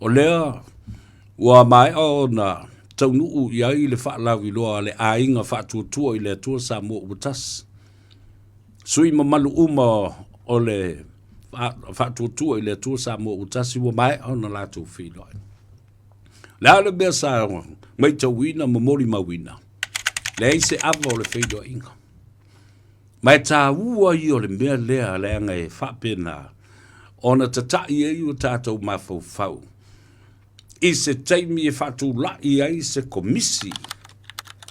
O lea ua maea ona taunuu i ai le faalauiloa a le Aiga Faatuatua i le Atua Samoa ua Tasi. Sui mamalu uma o le Faatuatua i le Atua Samoa ua Tasi ua maea ona latou feiloai. Le a le mea sa matauina ma molimauina, leai se ava o le feiloaiga. Ma e taua ia o le mea lea leaga e faapena ona tata'i ai o tatou mafaufau i se taimi e faatula'i ai se komisi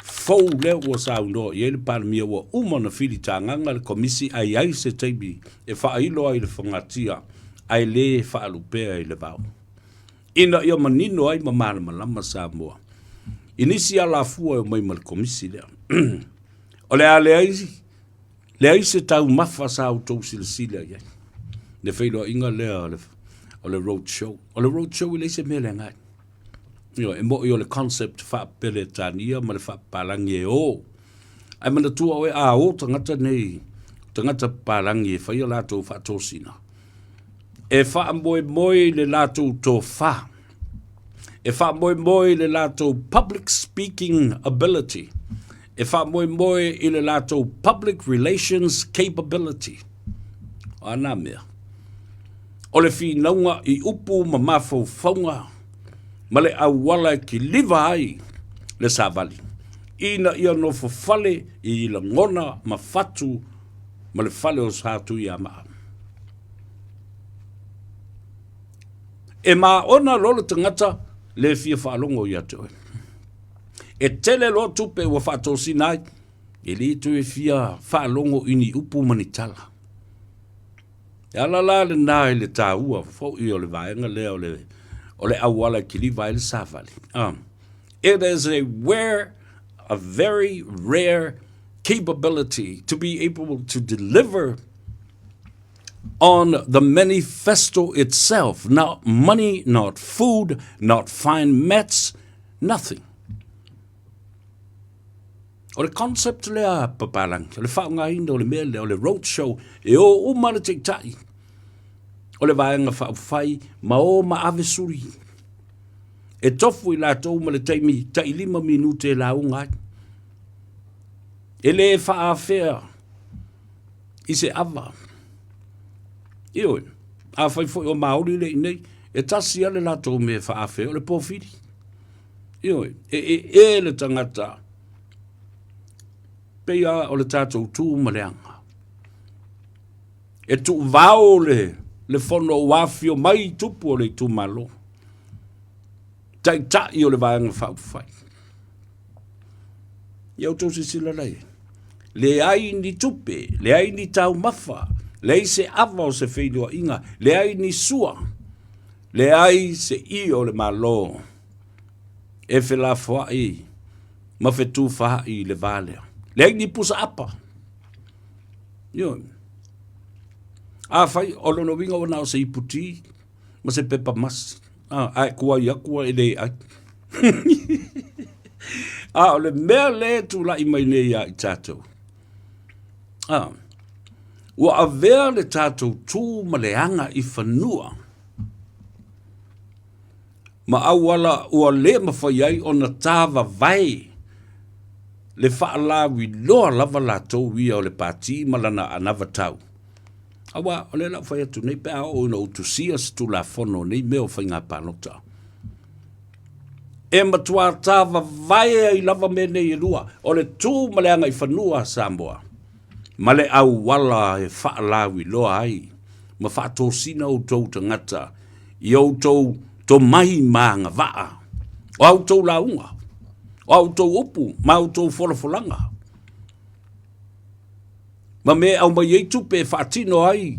fou lea ua saunoa i ai le Palemia ua uma ona filitagaga le komisi ae i ai se taimi e faailo ai le fogatia ae le faalupea i le vao ina ia manino ai ma malamalama Samoa i nisi alafua e omai ma le komisi lea. O le a leai, leai se taumafa sa outou silasila i ai. Le feiloaiga lea o le, o le road show. O le road show e leai se mea leaga ai. Ioe, e moni o le concept faa-Peretania ma le faa-Papalagi e o. Ae manatua oe a o tagata nei, tagata papalagi e fai a latou faatosina, e faamoemoe i le latou tofa, e faamoemoe i le latou public speaking ability, e faamoemoe i le latou public relations capability. O a nā mea? O le finauga i upu ma mafaufauga ma le auala e kiliva ai le savali ina ia nofo fale i lagona ma fatu ma le fale o Satuiamaa. E maona loa le tagata le fia faalogo ia te oe. E tele loa tupe ua faatosina ai, e le toe fia faalogo i ni upu ma ni tala. E ala la lena i le taua foi o le vaega lea o le, o le auala e kiliva ai le savali. It is a rare, a very rare capability to be able to deliver on the manifesto itself, not money, not food, not fine mats, nothing. O le concept lea papalangi, o le faaaogaina o le mea lea, o le road show, e o uma le taitai o le vaega faaupufai ma o ma ave suli. E tofu i latou ma le taimi tai 5 minute e lauga ai. E le faaafea i se ava. Ioe, afai foi o Maori le i nei, e tasi lava le latou mea e faaafea, o le pōfili. Ioe, e ee le tagata, pei lava o le tatou tu ma le aga. E tuuvao le, le fono ua afio mai tupu o le itumalo, taitai o le Vaega Faaupufai. Ia outou silasila la i ai. Leai ni tupe, leai ni taumafa, leai se ava o se feiloaiga, leai ni sua, leai se io o le Malo e felafoai ma fetufaai i le va lea. Leai ni pusa apa. Ioe. Afai o lona uiga ua na o se iputi ma se pepa masi, ae tuai atu e le ai. A o le mea lea e tulai mai nei ia i tatou, a, ua avea le tatou tu ma le aga i fanua ma auala ua le mafai ai ona tavavae le faalauiloa lava latou ia o le pati ma lana anavatau. Aua o lea la ua fai atu nei pe a oo ina utusia se Tulafono o nei mea o faiga palota, e matua tavavae ai lava mea nei e lua, o le tu ma le agaifanua a Samoa ma le auala e faalauiloa ai ma faatosina outou tagata i outou tomai ma agavaa, o a outou lauga, o a outou upu ma a outou folafolaga. Ma mea e aumai ai tupe e faatino ai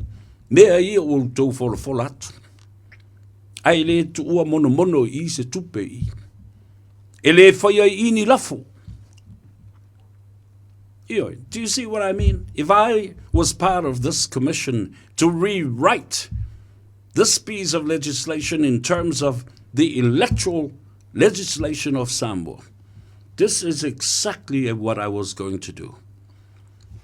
mea ia ua outou folafola atu. Ae le tuua monomono i i se tupe i i. E le fai ai i ni lafo. Ioe, do you see what I mean? If I was part of this commission to rewrite this piece of legislation in terms of the electoral legislation of Samoa, this is exactly what I was going to do.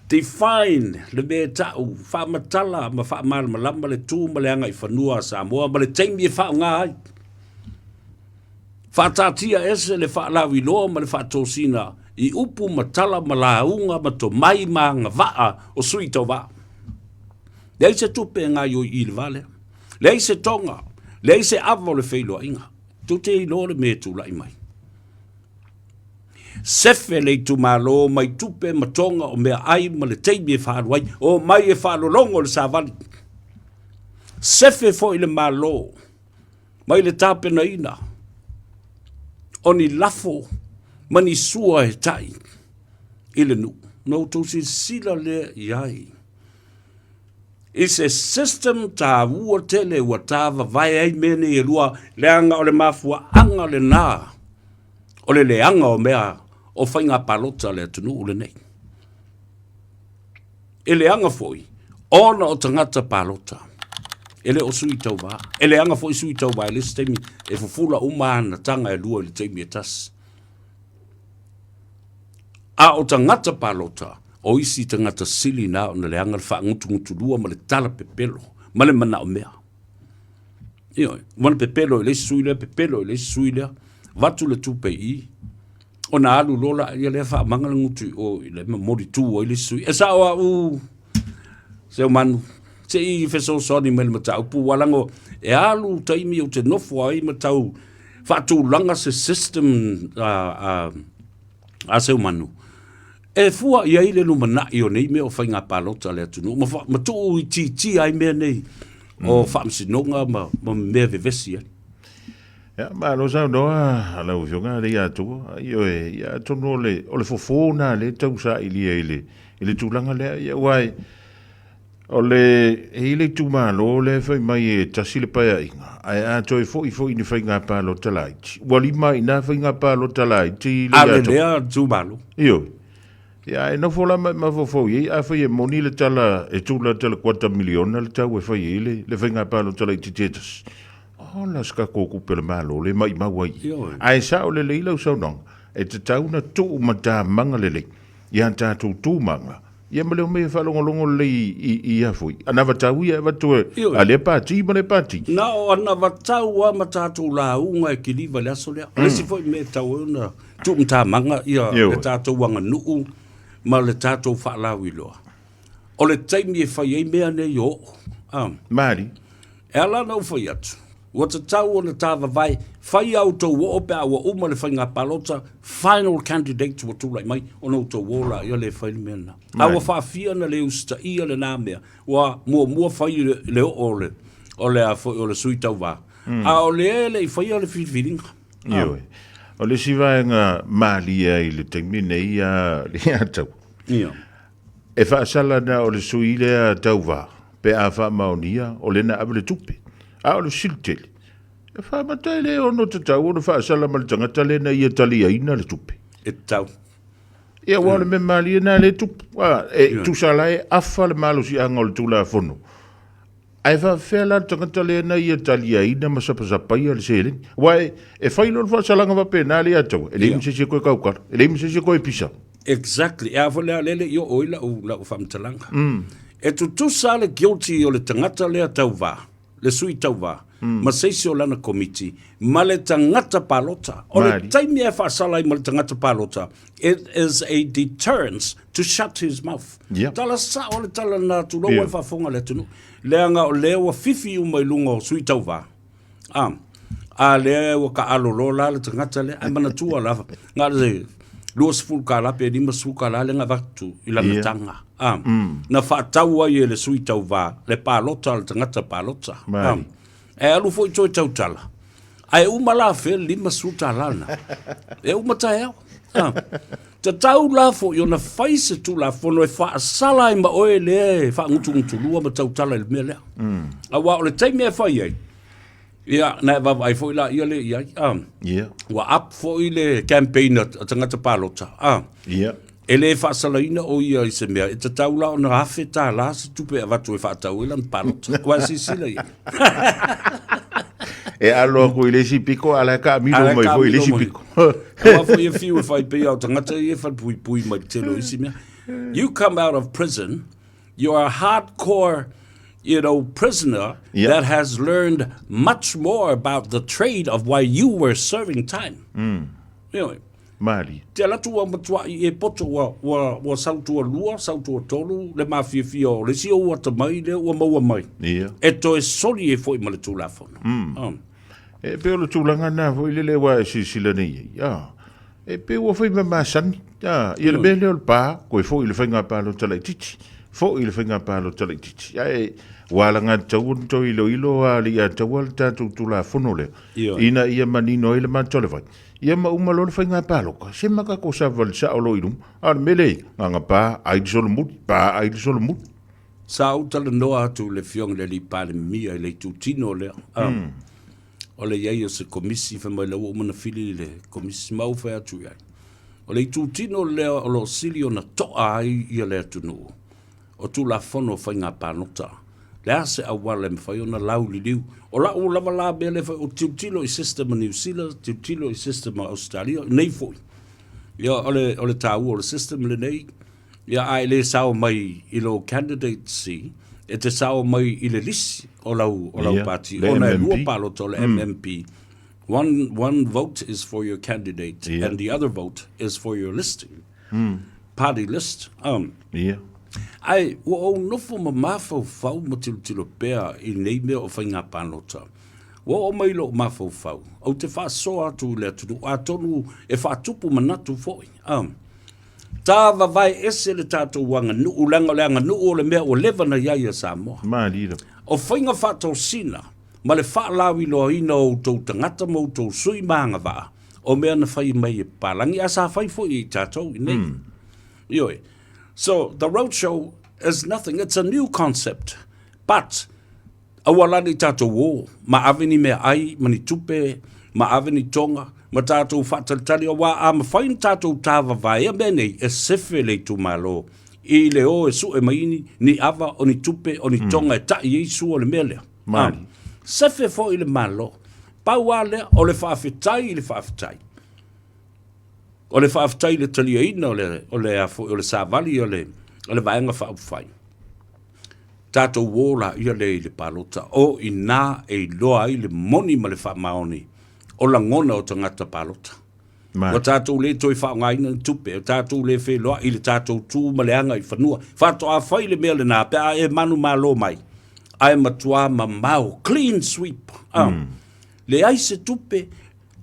Define le mea e ta'u, faamatala ma faamalamalama le tu ma le agaifanua a Samoa ma le taimi e faaaoga ai. Faataatia ese le faalauiloa ma le faatosina i upu ma tala ma lauga ma tomai ma agavaa o sui tauvaa. Leai se tupe e gaioi i le va lea. Leai se toga, leai se ava o le feiloaiga. Tou te iloa le mea e tulai mai. Sefe le itumalo mai tupe ma toga o meaai ma le taimi e faaalu ai, omai e faalologo le savali. Sefe foi le Malo mai le tapenaina o ni lafo ma ni sua e tai i le nuu. Na outou silasila lea i ai i se system taua tele ua tavavae ai mea nei e lua, leaga o le mafuaaga lena o le leaga o mea o faiga palota a le atunuu lenei. E leaga foi ona o tagata palota e le o sui tauva. E leaga foi sui tauva i le isi taimi e fufula uma ana taga e lua i le taimi e tasi. A o tagata palota, o isi tagata sili na ona leaga le faagutugutulua ma le tala pepelo ma le manaomea. Ioe, ua na pepelo i le isi sui lea, pepelo i le isi sui lea, avatu le tupe i i, ona alu loa laia lea faamaga le gutu i o i le momoli tu ai le isi sui. E sao au Seumanu, se i fesoasoani mai le mataupu, ua lago e alu taimi ou te nofo ai ma tau faatulaga se system a Seumanu, e fua i ai le lumanai o nei mea o faiga palota a le atunuu ma, ma tuu itiitia ai mea nei o faamasinoga ma mea vevesi ai. Ia, malo saunoa lau Afioga Leiatua. Ioe, ia atonu o le, o le fofo na lea tau sailia i le, i le tulaga lea. Ia, aua e, o le, e i ai le itumalo lea e fai mai e tasi le paeaiga, ae a toe foi foi i ni faiga palota laiti, ua lima ai i ina faiga palota laiti A le lea itumalo. Ioe. Ia, ae nofo la ma e mafaufau i ai, afai e moni le tala e tula le tala kuata miliona le tau e fai ai le, le faiga palota laitiiti e tasi, ola se tatou tupe a le Malo le maimau ai i. Ae sao lelei lau saunoaga, e tatau ona tuu matamaga lelei i a tatou tumaga, ia ma le omai e faalogologo lelei i ia foi anavatau ia e avatu e a lea pati ma lea pati. Na o anavatau lava ma tatou lauga e kiliva i le aso lea. O le isi foi mea e tatau ai ona tuumatamaga ia le tatou aganuu ma le tatou faalauiloa, o le taimi e fai ai mea nei o oo. Mali. E ala ona ou fai atu, ua tatau ona tavavae, fai a outou oo pe a ua uma le faiga palota, final candidate ua tulai mai, ona outou o laia lea e fai le mea lena. A ua faafia ona le usitaia lena mea, ua muamua fai le oo o le, o le a foi o le sui tauva, a o lea e le i faia le filifiliga. Ioe. O le isi vaega malie ai i le taimi nei a Leiataua, Ioe. E faasala na o le sui lea tauva pe a faamaonia o le na ave le tupe. A o le sili tele, e faamata e le ono tatau ona faasala ma le tagata lea na ia taliaina le tupe. E tatau. Ia, aua o le mea malie lena lea e tupu. A, e tusa la e afa le malosiaga o le Tulafono. Ae faafefea la le tagata lea na ia taliaina ma sapasapaia le seleni? Aua e, e fai loa le faasalaga faapena le ia te oe, e leai ma se isi e toe tautala, e leai ma se isi e toe pisa. Exactly. E a foi lea, lea e le i oo ai lau, lau faamatalaga. E tutusa le guilty o le tagata lea tauva, le sui tauva, ma se isi o lana komiti, ma le tagata palota. O le taimi e faasala ai ma le tagata palota, it is a deterrence to shut his mouth. Yeah. Tala sao le tala na tulou yeah. le faafofoga le atunuu. Leaga o lea ua fifi uma i luga o sui tauva. Ah, a lea ua kaalo loa la le tagata lea. Ae manatua lava, na o le 20 tala pe 50 tala lea na avatu i lana yeah. taga. Ah, Na faatau ai e le sui tauva le palota a le tagata palota. Ah, e alu foi toe tautala. Ae uma la fea le 50 tala lena. E uma taeao. Ah. Tatau la foi ona fai se Tulafono e faasala ai ma oe lea e faagutugutulua ma tautala i le mea lea. Aua o le taimi e fai ai, ia, na e vaavaai foi laia lea i ai. Ah. Ua up foi le campaign a tagata palota. Ah. E le faasalaina o ia i se mea, e tatau la ona $1,000 se tupe e avatu e faatau ai lana palota. Aua silasila i ai. E alo atu i le isi piko, a o la e taamilo mai foi i le isi piko. Aua foi e fiu e fai pei o tagata ia e falepuipui mai le tele o isi mea. You come out of prison, you are a hardcore, you know, prisoner Yeah. that has learned much more about the trade of why you were serving time. Mm. Ioe. Malie. Te alu atu ua matua'i e poto ua, ua, ua sau tualua, sau tuatolu le mafiafia o le isi ou atamai lea ua maua mai. Ia. E toe soli ai foi ma le Tulafono. Mm. E pei o le tulaga lena foi lele aua e silasila nei i ai, a, e pei ua fai ma masani, a, ia le mea lea o le pa, koe foi i le faiga palota laitiiti, foi i le faiga palota laitiiti, ae ua alagatatau ona toe iloilo a le ia taua le tatou Tulafono lea, ina ia manino ai le mata o le vai, ia ma uma loa le faiga palota, se ma tatou savali sao loa i luma, a o le mea lea i ai, na ona pa ai le solomuli, pa ai le solomuli. Sa ou talanoa atu i le Afioga i le Alii Palemia i le itutino lea, o le i ai o se komisi, fai mai la ua uma ona fili le komisi, ma ou fai atu i ai, o le itutino lea o lo o sili ona toa ai ia le atunuu, o Tulafono o Faiga Palota. Le a se auala e mafai ona lauliliu? O la'u lava la mea lea e fai, ou te tilotilo i system a Niu Sila, tilotilo i system a Ausetalia, nei foi. Ia, o le, o le taua o le system lenei, Ia, a e le sao mai i lou candidacy, e te sao mai i le lisi o lau, o lau Ia, pati, le ona e lua MMP. palota o le MMP. One, one vote is for your candidate Ia. and the other vote is for your listing. Party list. Um, Ia. Ae, ua ou nofo ma mafaufau ma tilotilo pea i nei mea o faiga palota. Ua oo mai lou mafaufau, ou te faasoa atu i le atunuu, atonu e faatupu manatu foi. Um, Tāvavae ese le tatou aganuu, leaga o le aganuu o le mea ua leva ona i ai a Samoa. Malie lava. O faiga faatosina ma le faalauiloaina o outou tagata ma outou sui ma agavaa, o mea na fai mai e papalagi, a sa fai foi e i tatou i nei. Ioe. So, the road show is nothing, it's a new concept, but Aua la ne i tatou o ma ave ni meaai ma ni tupe, ma ave ni toga, ma tatou faatalitali, auā a mafai ona tatou tāvavaea mea nei, e sefe le itumalo i le o e sue mai ni, ni ava, o ni tupe, o ni toga e taʻi ai sua o le mea lea. Malie. Sefe foi le Malo. Pau lava lea, o le faafetai i le faafetai. O le faafetai i le taliaina o le, o le, a foi, o le savali o le, o le Vaega Faaupufai. Tatou o laia lea i le palota, o i ina e iloa ai le moni ma le faamaoni o lagona o tagata palota. Ua tatou le toe faaaogaina ni tupe, ua tatou le feiloai i le tatou tu ma le aga i fanua. Faatoa fai le mea lena pe a e manumalo mai, ae matua mamao, clean sweep. Leai se tupe,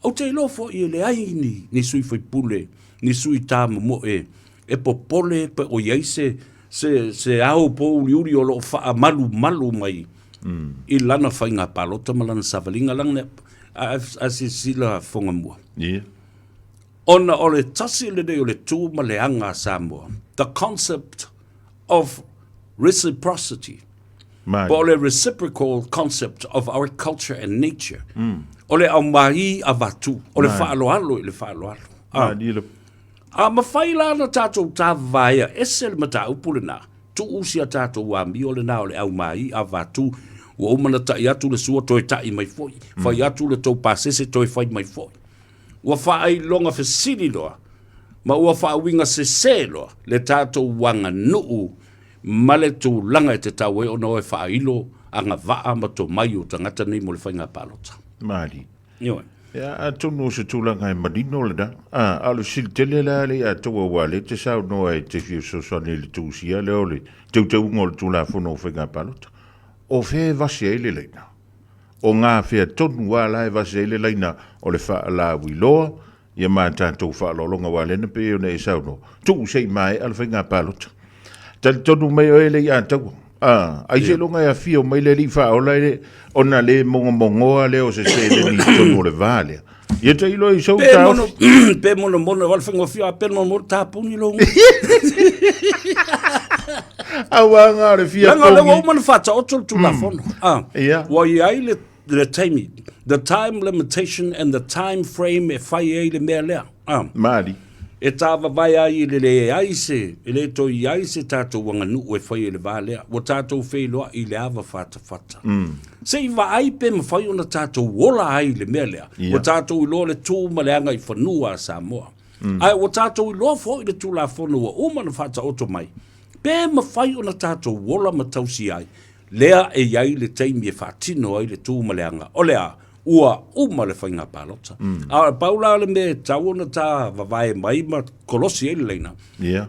Ou te iloa foi e leai ni, ni sui faipule, ni sui tāmomoe e popole pe o i ai se, se, se ao pōuliuli o lo o faamalumalu mai mm. i lana faiga palota ma lana savaliga lana a, a silasila Fogamua. Yeah. Ona o le tasi lenei o le tu ma le aga a Samoa, the concept of reciprocity. Mai. Po o le reciprocal concept of our culture and nature. Mm. O le aumai avatu, o le faaaloalo i le faaaloalo. Ah. Mai, a mafai la na tatou tāvavaea, ese le mataupu lena, tuu si a tatou amio lena o le aumai avatu, ua uma na taʻi atu le sua toe taʻi mai foi, mm. fai atu le tou pasese toe fai mai foi. Ua faailoga fesili loa ma ua faauiga sesē loa le tatou aganuu ma le tulaga e tatau ai ona o e faailo agavaa ma tomai o tagata nei mo le faiga palota. Malie. Ioe. Ia, atonu o se tulaga e manino lena. A, a o le fesili tele la lea ia tou aua lea e te saunoa e te fia fesoasoani i le tuusia lea o le teuteuga o le Tulafono o Faiga Palota. O fea e vase ai le laina? O gafea tonu lava la e vase ai le laina o le faalauiloa ia ma tatou faaaloaloga aua lea na pei ona e saunoa, tuu se i maea le faiga palota. Talitonu mai oe le ia taua. Ah, ai seiloga e afio mai le alii faaola e ona le mogomogoa lea o se seleni i totonu o le va lea. Ia tailo i sou Pe mono, taofi. pe monomono, wale whangawhia, a pe monomono, tāpuni lo ngu. Aua ngā o le fia Langa o le ua pongi. uma na whataoto le tulafono. Ah, Ia. Ua i ai le, le taimi, the time limitation and the time frame e whai ai le mea lea. Ah. Maali. E tāvavae ai i le leai se, e le toe i ai se tātou aganuu e fai ai le va lea, ua tātou feiloai i le ava fatafata. Se i vaai pe mafai ona tātou ola ai i le mea lea, ua tātou iloa le tū ma le agaifanua a Samoa. Ae ua tātou iloa foi le Tulafono ua uma ona faataoto mai, pe mafai ona tātou ola ma tausi ai. Lea e i ai le taimi e faatino ai le tu ma le aga, o le a? Ua uma le faiga palota. A pau la le mea e tatau ona ta vavae mai ma kolosi ai le laina,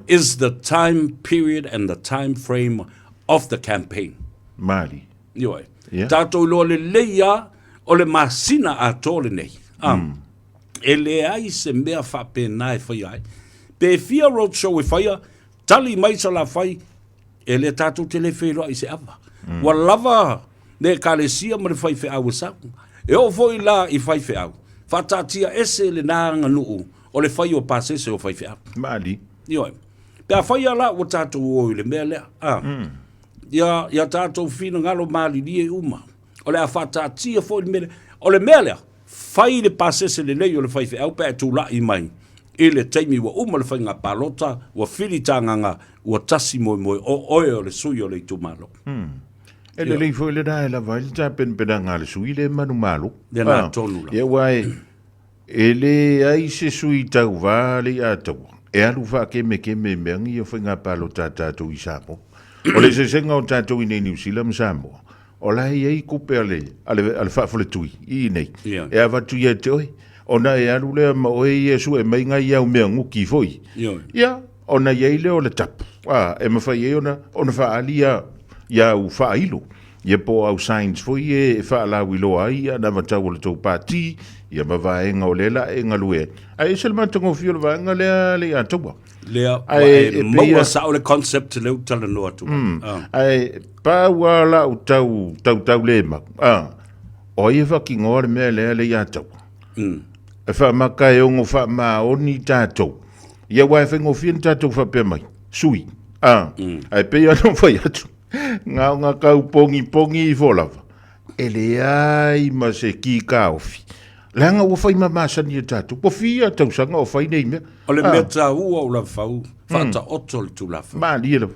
is the time period and the time frame of the campaign. Malie. Ioe. Tatou iloa lelei lava o le masina atoa lenei. E leai se mea faapena e faia ai. Pe fia road show e faia, tali mai Salafai, e le tatou te le feiloai i se ava. Ua lava le Ekalesia ma le faifeau e sau. E oo foi la i faifeau, faataatia ese lena aganuu o le fai o pasese o faifeau. Malie. Ioe. Pe a faia la ua tatou o i le mea lea, a, ia tatou finagalo malilie uma, o le a faataatia foi le mea lea. O le mea lea, Fai le pasese lelei o le faifeau pe a e tulai mai i le taimi ua uma le faiga palota, ua fili tagaga, ua tasi moemoe o oe o le sui o le itumalo. E lelei foi lena e lava ai le tapenapenaga a le sui le manumalo. Lena tonu lava. Ia aua e leai se sui tauva le i Ataua e alu faakemekeme i mea ia faiga palota a tatou i Samoa. O le eseesega o tatou i nei Niu Sila ma Samoa, O la e i ai tupe a le, a le, a le faafaletui i inei, Ia. e avatu ia te oe, ona e alu lea ma oe ia e sue mai nai au mea guki foi. Ioe. Ia, ona i ai lea o le tapu, a, e mafai ai ona, ona faaali ia, ia au faailo, ia po o au signs foi ia e faalauiloa ai ia anavatau o le tou pati, ia ma vaega o lea la e galue ai. Ae ese le matagofie o le vaega lea le ia taua. Lea, ua Ae e e pei maua a- sao le concept lea ou talanoa atu ai. Ah. Ae pau lava lau tau tautau le mau, a, o ai e fakinoa le mea lea le ia taua? E faamaka e ono faamaoni tatou. Ia aua e faigofie ona tatou faapea mai, sui, a, ae pei lava ona ou fai atu, na ona tau pogipogi ifo lava, e leai ma se ki taofi. Leaga ua fai ma masani e tatou, ua fia tausaga o fai nei mea. O le mea taua o Lavafau, faataoto le Tulafono. Malie lava.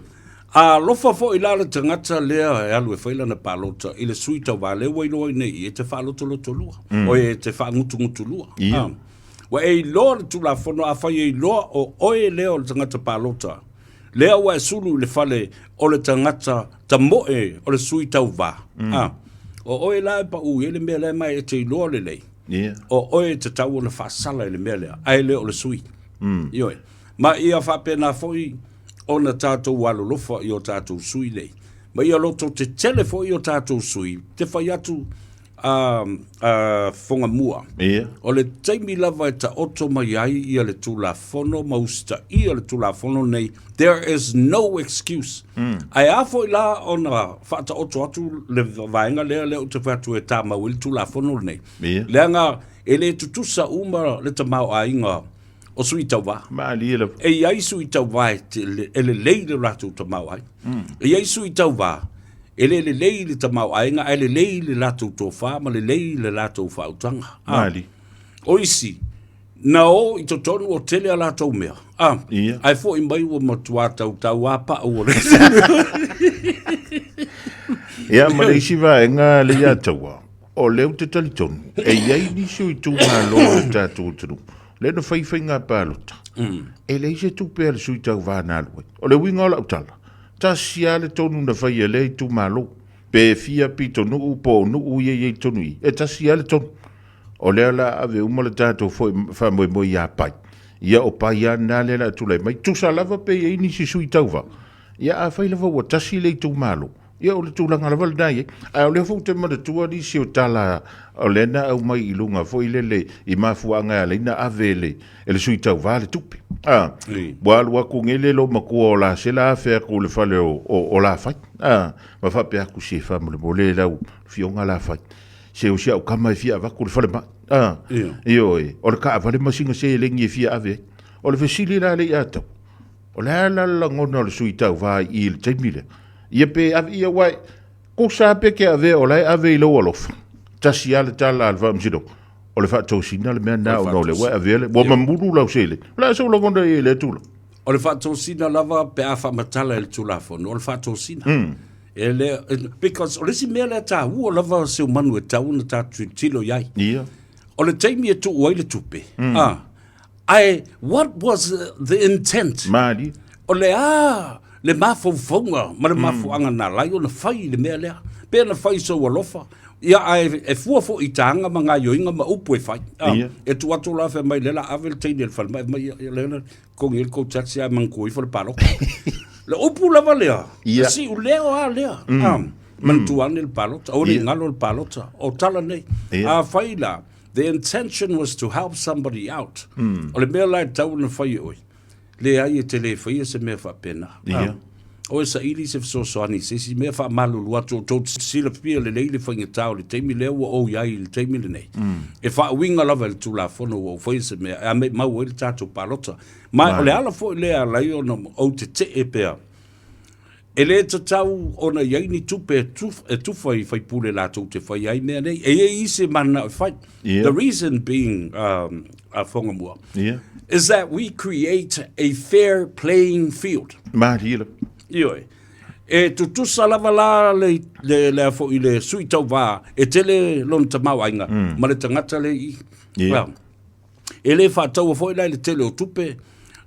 A alofa foi la le tagata lea e alu e fai lana palota i le sui tauva lea ua iloa ai nei e te faalotolotolua, oe e te faagutugutulua. Ia. Ua e iloa le Tulafono, afai e iloa o oe lea o le tagata palota, lea ua e sulu i le fale o le tagata tamoe o le sui tauva, o oe la e pau i ai le mea lea ma e te iloa lelei, o oe e tatau ona faasala i le mea lea, ae le o le sui. Ioe. Ma ia faapena foi ona tatou alolofa i o tatou sui nei. Ma ia lototetele foi o tatou sui, te fai atu a, a Fogamua. Ia. O le taimi lava e taoto mai ai ia le Tulafono ma usitaia le Tulafono nei, there is no excuse. Ae a foi la ona faataoto atu le vaega lea lea ou te fai atu e tamau ai le Tulafono lenei. Ia. Leaga e le tutusa uma le tamaoaiga o sui tauva. Malie lava. E i ai sui tauva e, e lelei le latou tamaoaiga. E i ai sui tauva e le lelei le tamaoaiga ae lelei le latou tofa ma lelei le latou faautaga. Ah. Malie. O isi, na o i totonu o tele a latou mea. Ah, Ia. Ae foi mai ua matua tautau a pau o le Ia, ma le isi vaega le ia taua, o lea ou te talitonu, e i ai nisi o itumalo o le tatou atunuu, lea na fai faiga palota, e leai se tupe a le sui tauva na alu ai. O le uiga o lau tala, tasi lava le tonu na fai e lea itumalo, pe fia pitonuu po o nuu ia e i ai i totonu i i, e tasi lava le tonu. O lea o le a ave uma le tatou faamoemoe ia Pai. Ia o Pai lava lena lea o le a tulai mai. Tusa lava pe i ai nisi sui tauva, ia afai lava ua tasi le itumalo, Ia, o le tulaga lava lena e i ai. Ae o lea foi ou te manatua nisi o tala o lea na aumai i luga foi lele i mafuaaga e ala ai ona ave e le, e le sui tauva le tupe. A, ua alu atu nei le loomatua o Lasela afe atu i le fale o, o, o Lafai. A, ma faapea atu, se faamolemole lau afioga Lafai, se o si au tama e fia avatu i le falemai. A, ioe, o le taavale ma sina seleni e fia ave ai. O le fesili la lea ia te au, O le a la le lagona o le sui tauva i i i le taimi lea? Ia pe ave, ia aua e, kosa pe ke avea o la e ave i lou alofa. Tasi lava le tala a le faamasinoga, o le faatosina le mea lena ona o lea ua e avea le, ua mamulu lau seleni. O le a sou lagona i ai i lea tulaga? O le faatosina lava pe a faamatala e le Tulafono, o le faatosina. E le, because o le isi mea lea taua lava seumanu e tatau ona tatou tilotilo i ai. Ia. O le taimi e tuu ai le tupe, a, Ae what was the intent? Malie. O le a le mafaufauga ma le mafuaaga na ala ai ona fai le mea lea? Pe na fai i sou alofa, ia ae e fua foi i taga ma gaioiga ma upu e fai. A, Ia. e tuu atu la fai mai lea la ave le teine i le falemai, fai mai ia, ia lea na totogi ai le tou taxi ae manatua ifo le palota. Le upu lava lea, Ia. siuleo lava lea. A, manatua ane le palota, aua ne i galo le palota. O tala nei. Ia. Afai la, the intention was to help somebody out. O le mea la e tatau ona fai e oe, Leai, e te le faia se mea faapena. Ia. O e saili se fesoasoani i se isi mea, faamalulu atu, tou te silafia lelei le faigata o le taimi lea ua ou i ai i le taimi lenei. E faauiga lava e le Tulafono ua ou faia se mea e maumau ai le tatou palota. Ma o le ala foi lea e ala ai ona ou tetee pea, e le tatau ona i ai ni tupe e tufa i faipule latou te faia ai mea nei. E i ai isi e mananao e fai. Yeah. The reason being, a Whangamua, Yeah. is that we create a fair playing field. Marie lava. Ioe. E tutusa lava la le, le, le, foi le sui tauvā, e tele lona tamaoaiga ma le tagata le i. Yeah. Well, e le faataua foi la i le tele o tupe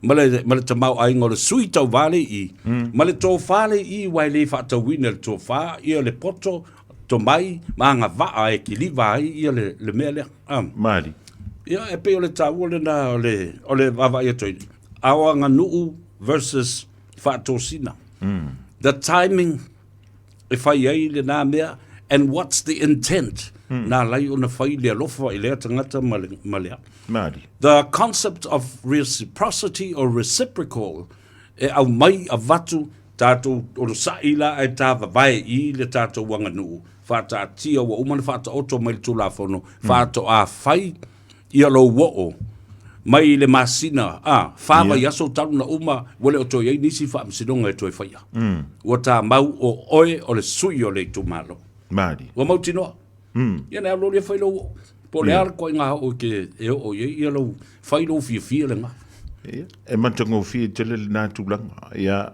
ma le, ma le tamaoaiga o le sui tauvā le i, ma le tofa le i, aua e le faatauina e le tofa ia le poto, tomai ma agavaa e kiliva ai ia le, le mea lea. Ah. Malie. Ia, e pei o le taua lena o le, o le vaavaai atu ai. Ao aganuu versus faatosina. The timing e fai ai lena mea and what's the intent na ala ai ona fai le alofa i lea tagata ma le, ma lea. Malie. The concept of reciprocity or reciprocal e aumai avatu tatou onosai la ae tavavae i le tatou aganuu faataatia ua uma ona faataoto mai le Tulafono faatoa fai ia lou oo mai le masina a fa vaiaso talu na uma ua le o toe i ai nisi faamasinoga e toe faia. Ua tamau o oe o le sui o le itumalo. Malie. Ua mautinoa. Ia na alu alu e fai lou oo. Po o le a le ituaiga oo e te e oo i ai ia lou fai lou fiafia lena. Ia, e matagofie tele lena tulaga. Ia,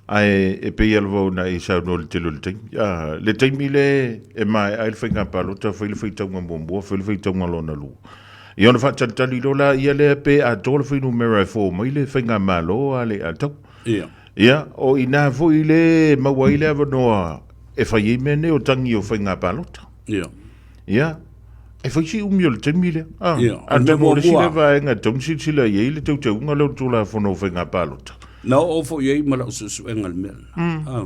ae e pei lava ona e saunoa i le tele o le taimi. Ia, le taimi le e maea ai le faiga palota, fai le faitauga muamua, fai le faitauga lona lua. Ia ona faatalitali loa laia lea pe atoa le fuainumera e fou mai le faigamalo a le a tau. Ia. Ia, o i ina foi le e maua ai le avanoa e fai ai mea nei o tagi o faiga palota. Ia. Ia, e fai si umi o le taimi lea. Ah, Ia, o le mea atonu o le isi muamua. lea vaega e tatau ona silasila i ai le teuteuga lea o le Tulafono o Faiga Palota. Na oo foi i ai ma lau suesuega i le mea lena. Ah.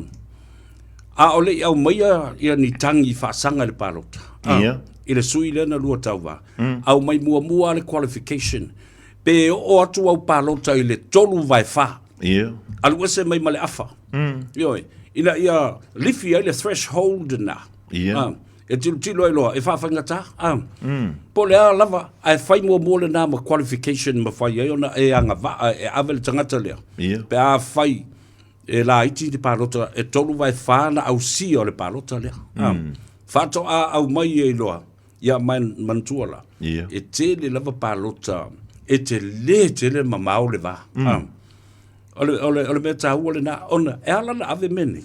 A o le i aumaia ia ni tagi faasaga i le palota. Ah, Ia. I le sui lea na lua tauva. Aumai muamua le qualification. Pe oo atu au palota i le 3/4. Ia. Alu ese mai ma le afa. Ioe. Ina ia lifi ai le threshold na. Ia. Ah, e tilotilo ai loa, e faafaigata. Ah. Po o le a lava, ae fai muamua lena ma qualification ma fai ai ona e agavaa e ave le tagata lea. Ia. Pe a fai e laiti le palota, e 3/4 na ausia o le palota lea. Ah. Faatoa aumai ai loa, ia manatua la, Ia. e tele lava palota, e tele tele mamao le va. Ah. O le, o le, o le mea taua lena, ona e ala ona ave mea nei.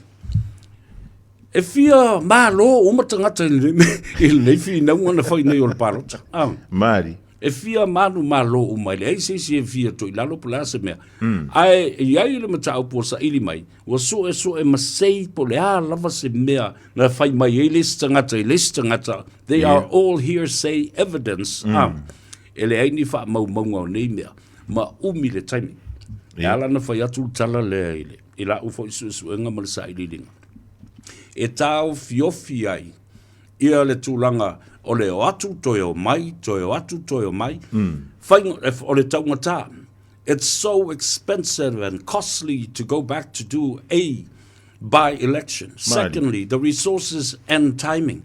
E fia malo uma tagata i lenei, i lenei finauga na fai nei o le palota. Ah. Malie. E fia manumalo uma, e leai se isi e fia tuu i lalo po o le a se mea. Ae i ai le mataupu ua saili mai, ua suesue masei po o le a lava se mea na fai mai ai le isi tagata i le isi tagata, they are all hearsay evidence, ah, e leai ni faamaumauga o nei mea, ma umi le taimi. E ala ona fai atu le tala lea i le, i lau foi suesuega ma le sailiiliga, e taofiofi ai ia le tulaga o le o atu toe o mai, toe o atu toe o mai. Fai, o le taugata. It's so expensive and costly to go back to do a by-election. Secondly, the resources and timing.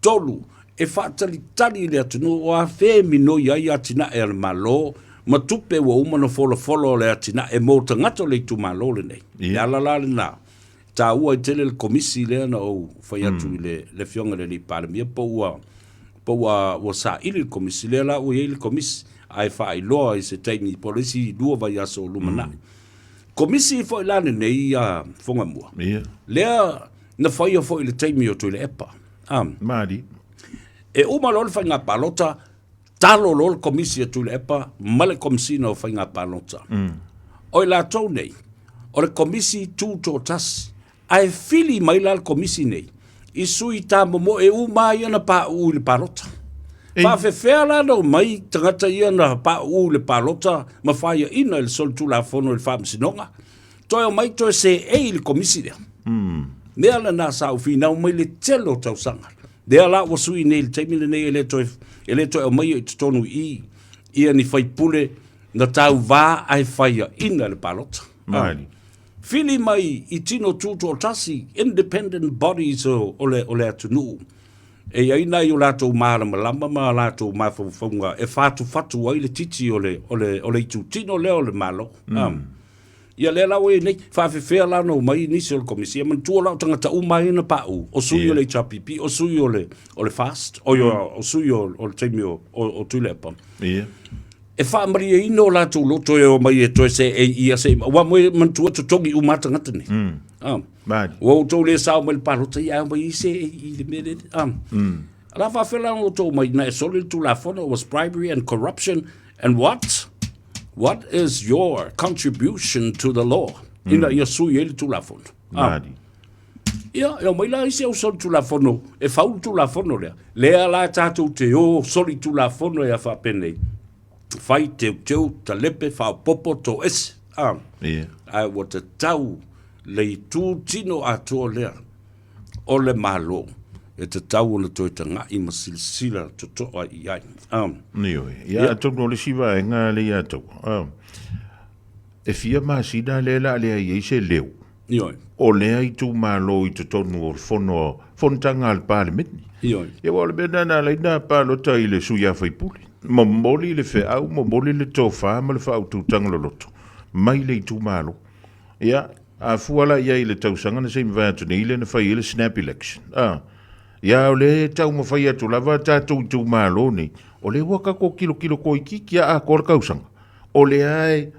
Tolu, e faatalitali i le atunuu o afea e minoi ai atinae a le Malo ma tupe ua uma ona folafolo o le atinae mo tagata o le itumalo lenei. Le ala la lena, taua ai tele le komisi lea na ou fai atu i le le Afioga i le Alii Palemia po ua po ua ua saili le komisi lea la ua i ai le komisi ae faailoa i se taimi po o le isi lua vaiaso o lumanai. Komisi foi la lenei a Fogamua. Ia. Lea na faia foi i le taimi o Tuilaepa. Ah. Malie. E uma loa le faiga palota, talo loa le komisi a Tuilaepa ma le Komesina o Faiga Palota. O i latou nei, o le komisi tutoatasi, ae fili mai la le komisi nei i sui tamomoe uma ia na pauu i le palota. Faafefea la na omai tagata ia na pauu i le palota ma faiaina i le solitulafono i le faamasinoga, toe omai toe seei i le komisi lea. Mea lena sa ou finau mai le tele o tausaga. Lea la ua sui nei i le taimi lenei e le toe, e le toe aumaia i totonu i i ia ni faipule na tauvā ae faiaina i le palota. Maali. Fili mai i tino tutoatasi, independent bodies o, o, le, o le atunuu, e i ai nai o latou malamalama ma a latou mafaufauga e fatufatu ai le titi o le, o le, o le itutino lea o le Malo. Mm. Ia lea la ua i ai nei, faafefea la ona omai nisi o le komisi. Ia manatua la o tagata uma ia na pauu, o sui o le HRPP, o sui o le, o le FAST, o, mm. o sui o, o le taimi o, o, o Tuilaepa. Yeah. E faamalieina o latou loto e omai e toe seei ia se aua moe manatua totogi uma tagata nei. Mm. Ah. Mali. Ua outou le sao mai le palota ia omai i seei i le mea lele. Ah. Mm. Ala faafefea la outou omai na e soli le Tulafono was bribery and corruption and what? What is your contribution to the law? Mm. Ina ia sui ai le Tulafono. Ah. Mali. Ia, e omai la isi au solitulafono, e fau le tulafono lea. Lea la tatou te o solitulafono e a faapenei. Fai teuteu, talepe, faaopoopo, toese. Ah. Yeah. Ae ua tatau le itu tino atoa lea o le Malo e tatau ona toe tagai ma silasila totoa i ai. Ah. Ioe. Ia, atonu o le isi vaega lea ia tau. Ah. E fia masina lea la lea i ai se leo. Ioe. O lea itumalo i totonu o le fono, fonotaga a le Palemene. Ioe. Ia aua o le mea lena na ala ai na palota i le sui usufono. Momoli le feau, momoli le tofa ma le faaututaga loloto mai le itumalo. Ia, a fua la i ai i le tausaga na se i mavae atu nei lea na fai ai le snap election. A, ia o lea e taumafai atu lava tatou itumalo nei, o lea ua tatou tilotilo toeitiiti a atoa le tausaga, o lea e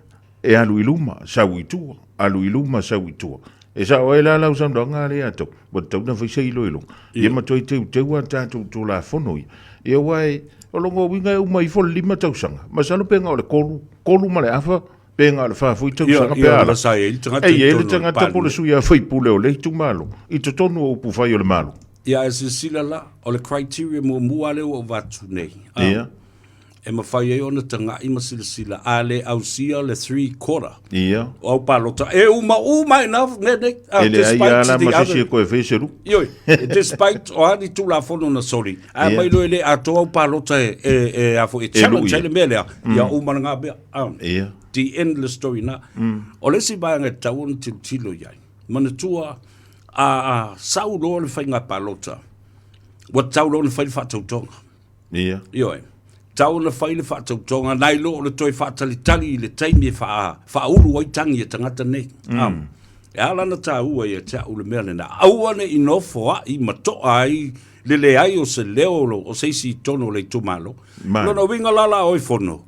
E alu i luma, sau i tua, alu i luma, sau i tua. E sao ai la lau saunoaga lea ia tou, ua tatau ona fai se iloiloga. Ia ma toe teuteu a tatou Tulafono ia. Ia aua e, o lona uiga e uma ifo le 5 tausaga. Masalo pe na o le 3, 3 ma le afa, pe na o le 4 foi tausaga pe a la. E i ai le tagata po o le sui usufono o le itumalo i totonu o upufai o le Malo. Ia ae silasila la, o le criteria muamua lea ua ou avatu nei. Ia. e mafai ai ona taga'i ma silasila a le ausia le 3 quarter Ia. o au palota e uma uma ai na mea nei ah, E leai lava la ma se isi e toe fai se lu'u. Ioe, despite o a ni Tulafono na soli, a Ia. mai loa e le atoa au palota e, e, e, a foi, e E lu'u challenge ia. ai le mea lea, ia uma lena mea. Ah, Ia. the end le story na. O le isi vaega e tatau ona tilotilo i ai, manatua a, a sau loa le faiga palota, ua tatau loa ona fai le faatautoga. Ia. Ioe. Tau ona fai le faatautoga, nai lo o le toe faatalitali i le taimi e faa, faaulu ai tagi a tagata nei. Mm. Um, e ala na tāua ia te au le mea lena. Aua ne i nofoa'i ma to'a ai le leai o se leo o se isi i totonu o le itumalo. Lona uiga la la oi fono,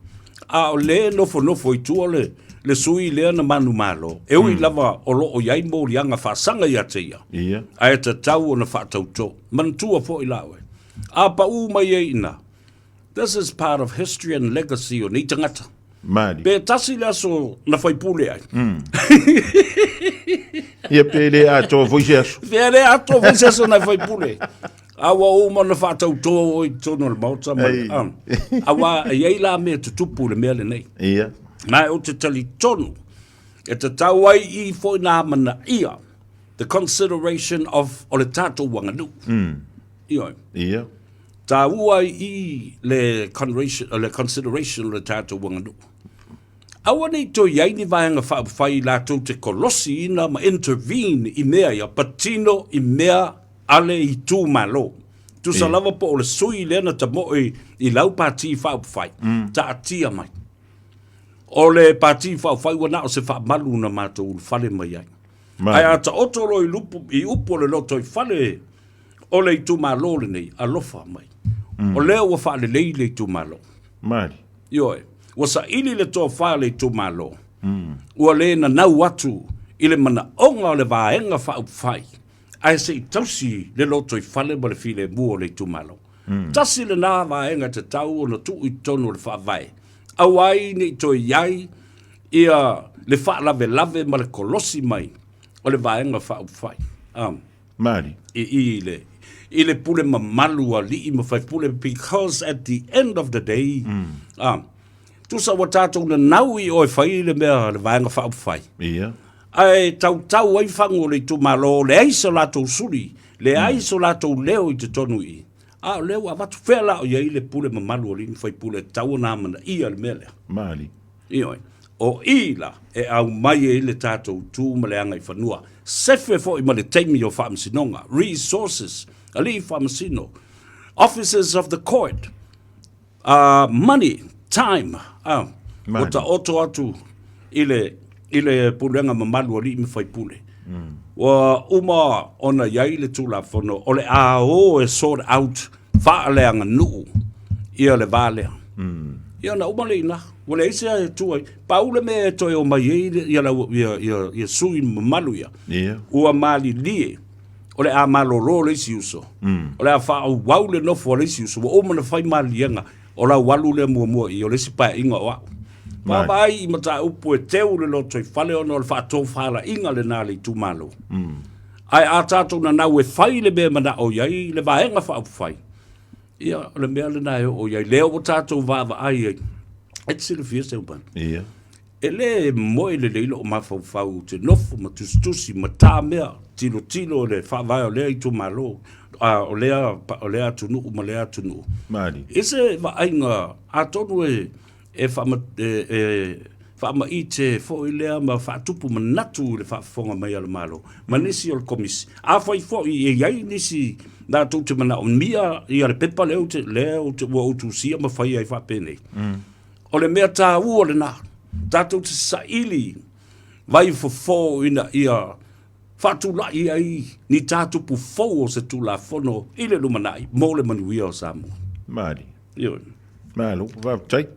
a o le nofonofo i tua le, le sui lea na manumalo, e ui mm. lava o lo o i ai moliaga faasaga ia te ia, Ia. ae tatau ona faatautō. Manatua foi la oe, A paʻū mai ai ina, This is part of history and legacy o nei tagata. Mali. Pe tasi le aso na faipule ai. Ia pe le atoa foi se aso. Pe le atoa foi se aso na faipule. A ua uma ona faatautoa oe i totonu o le Maota ma le, Ei. auā e i ai la mea tutupu i le mea lenei. Ia. Ma ou te talitonu e tatau ai i foi nā amanaia the consideration of o le tatou aganuu. Ioe. Ia. Tāua ai i le, le consideration o le tatou aganuu. Aua ne i toe i ai ni vaega faaupufai latou te kolosiina ma intervene i mea ia, patino i mea a le itumalo. Tusa lava po o le sui lea na tamoe i lau pati faaupufai, taatia mai. O le pati faaupufai ua na o se faamalu na matou ulufale mai ai. Ae a taoto loa i, lupu, i upu o le lotoifale o le itumalo lenei, alofa mai. O lea ua faalelei le itumalo. Mali. Ioe. Ua saili le tofa a le itumalo. Ua le nanau atu i le manaoga o le vaega faaupufai, ae se i tausi le lotoifale ma le filemu o le itumalo. Tasi lena vaega e tatau ona tuu i totonu o le Faavae, aua ai ne i toe i ai ia le faalavelave ma le kolosi mai o le vaega faaupufai. Mali. I i le. i le pule mamalu a alii ma faipule because at the end of the day, mm. tusa ua tatou nanau i o e fai le mea le Vaega Faaupufai. Ia. Ae tautau ai fagu o le itumalo, leai so latou suli, leai mm. so latou leo i totonu i i. A o lea ua avatu fea la o i ai le pule mamalu a alii ma faipule e tatau ona amanaia le mea lea. Maali. Ioe. O i la e aumai ai le tatou tu ma le agaifanua. Sefe foi ma le taimi o faamasinoga, resources, alii faamasino, officers of the court, uh, money, time, uh, ua taoto atu i le, i le pulega mamalu alii ma faipule. Mm. Ua uma ona i ai le Tulafono o le a o e sort out faaleaganuu ia le va lea. Mm. Ia ona uma lea i ina. Ua leai se e tu ai. Pau le mea e toe o mai ai ia, lau, ia, ia, ia sui mamalu ia. Yeah. Ua malilie o le a malolo le isi uso. Mm. O le a faaauau le nofo a le isi uso. Ua uma ona fai maliega o lau alu lea muamua i o le isi paeaiga o au. Vaavaai i mataupu e teu le lotoifale ona o le faatofalaiga lena a le itumalo. Mm. Ae a tatou nanau e fai le mea e manao i ai le Vaega Faaupufai, ia, o le mea lena e oo i ai. Lea ua tatou vaavaai ai. E te silafia Seuban? Ia. E le moe lelei lou mafaufau ou te nofo ma tusitusi ma ta mea, tilotilo i le faavae o lea itumalo, a, o lea, o lea atunuu ma lea atunuu. Malie. I se vaaiga, atonu e, e, faama, e, e faamaite foi lea ma faatupu manatu i le faafofoga mai a le Malo ma nisi o le Komisi. Afai foi e i ai nisi latou te manaomia ia le pepa lea ou te, lea ou te, ua ou tusia ma fai ai faapenei. Mm. O le mea taua lena, tatou te saili vai fofo ina ia faatulai ai ni tatupu fou o se Tulafono i le lumanai mo le manuia o Samoa. Malie. Ioe. Malo, faafetai.